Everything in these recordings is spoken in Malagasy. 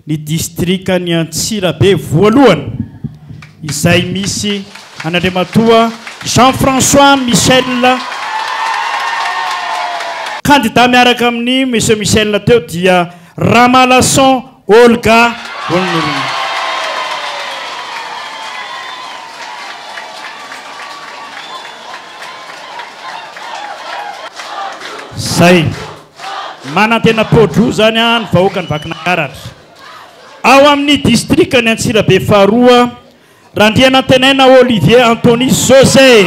Ny distrikan'i Antsirabe voalohany izay misy an'Andriamatoa Jean François Michel, kandida miaraka amin'i Monsieur Michel teo dia Ramalason Olga Honorine. Zay. Manantena pôdroa izany ny vahoakan'i Vakinankaratra. Ao amin'ny distrikan'i Antsirabe faharoa, Randrianantenaina Olivier Anthony José.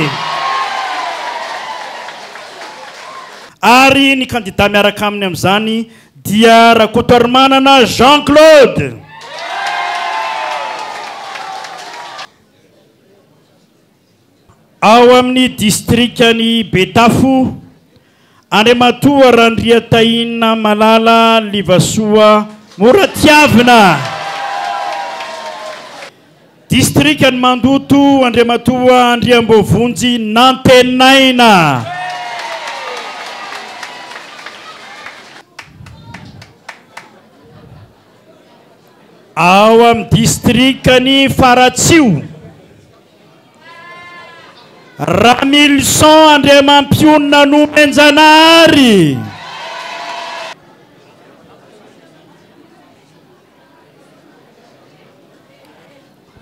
Ary ny kandida miaraka aminy amin'izany dia Rakotoarimanana Jean Claude. Ao amin'ny distrikan'i Betafo, Andriamatoa Randriatahina Malala Livasoa Moratiavina. Distrikan'i Mandoto, Andriamatoa Andriamboavonjy Nantenaina. Ao amin'ny distrikan'i Faratsiho, Ramilison Andriamampionona Nomenjanahary.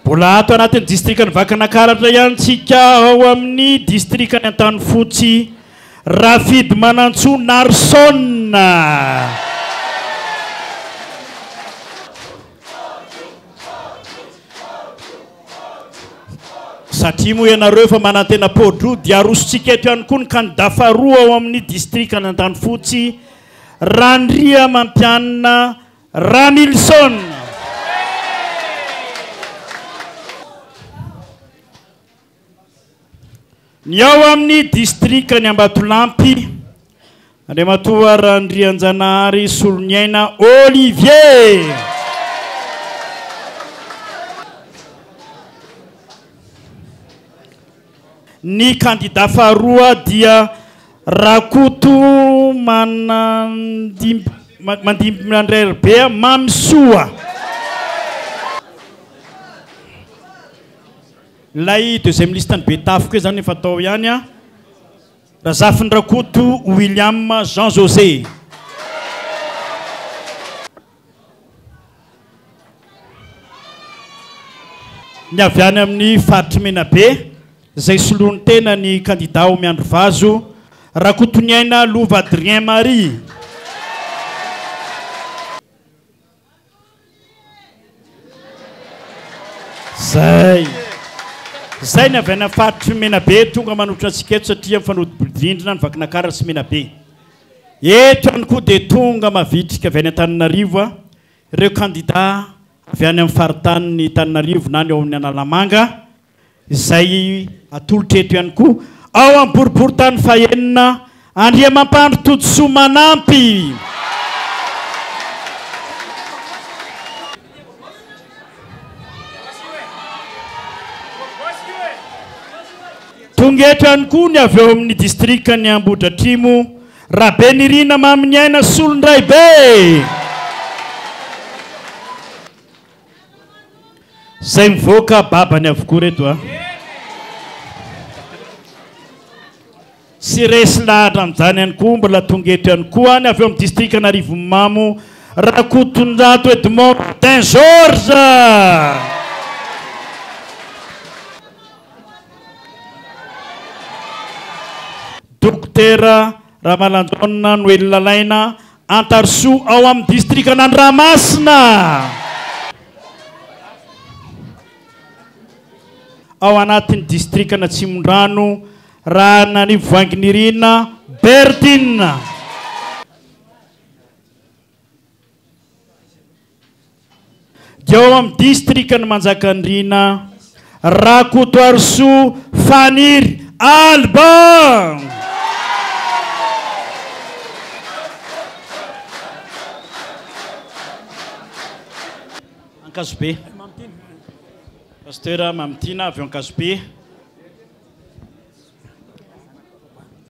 Mbola ato anatin'ny distrikan'i Vakinakaratra ihany tsika ao amin'ny distrikan'i Antanifotsy Rafidimanantsoa Narson. Satria moa ianareo efa manantena pôdroa dia arosontsika eto ihany koa ny kandida faharoa ao amin'ny distrikan'Antanifotsy Randriamampianina Ramilison. Ny ao amin'ny distrikan'i Ambatolampy, Andriamatoa Randrianjanahary Soloniaina Olivier. Ny kandida faharoa dia Rakoto Manandimby Mandimbiandrairibe Mamisoa. Ilay deuxième liste ny Betafo koa izany efa tao ihany an. Razafindrakoto William Jean José. Ny avy any amin'ny faritr'i Menabe, izay soloany tena ny kandida ao Miandrivazo, Rakotoniaina Lova Adrien Marie. Zay. Zay ny avy any amin'ny faritr'i Menabe tonga manotrona antsika eto satria mifanodibodrindrina ny Vakinankaratra sy Menabe. Eto ihany koa dia tonga mavitrika avy any Antananarivo ireo kandida avy any amin'ny faritanin'i Antananarivo na ny ao amin'ny Analamanga izay atolotra eto ihany koa ao amin'ny boriborintany fahenina Andriamampandry Todisoa Manampy. Tonga eto ihany koa ny avy ao amin'ny distrikan'i Ambohidratrimo, Rabenirina Maminiaina Solondraibe. Izay mivoaka babany avokoa reto a. Tsy resy lahatra amin'izany ihany koa, mbola tonga eto ihany koa ny avy ao amin'ny distrikan'Arivonimamo, Rakotondrato Edmond Martin Georges. Dokotera Ramalanjaona Noely Lalaina Antarisoa ao amin'ny distrikan'Andramasina. Ao anatin'ny distrikan'Atsimondrano, Rahananivoahanginirina Berthine. Dia ao amin'ny distrikan'i Manjakandriana, Rakotoarisoa Faniry Alban. Ankazobe. Pasteur Mamitiana avy ao Ankazobe.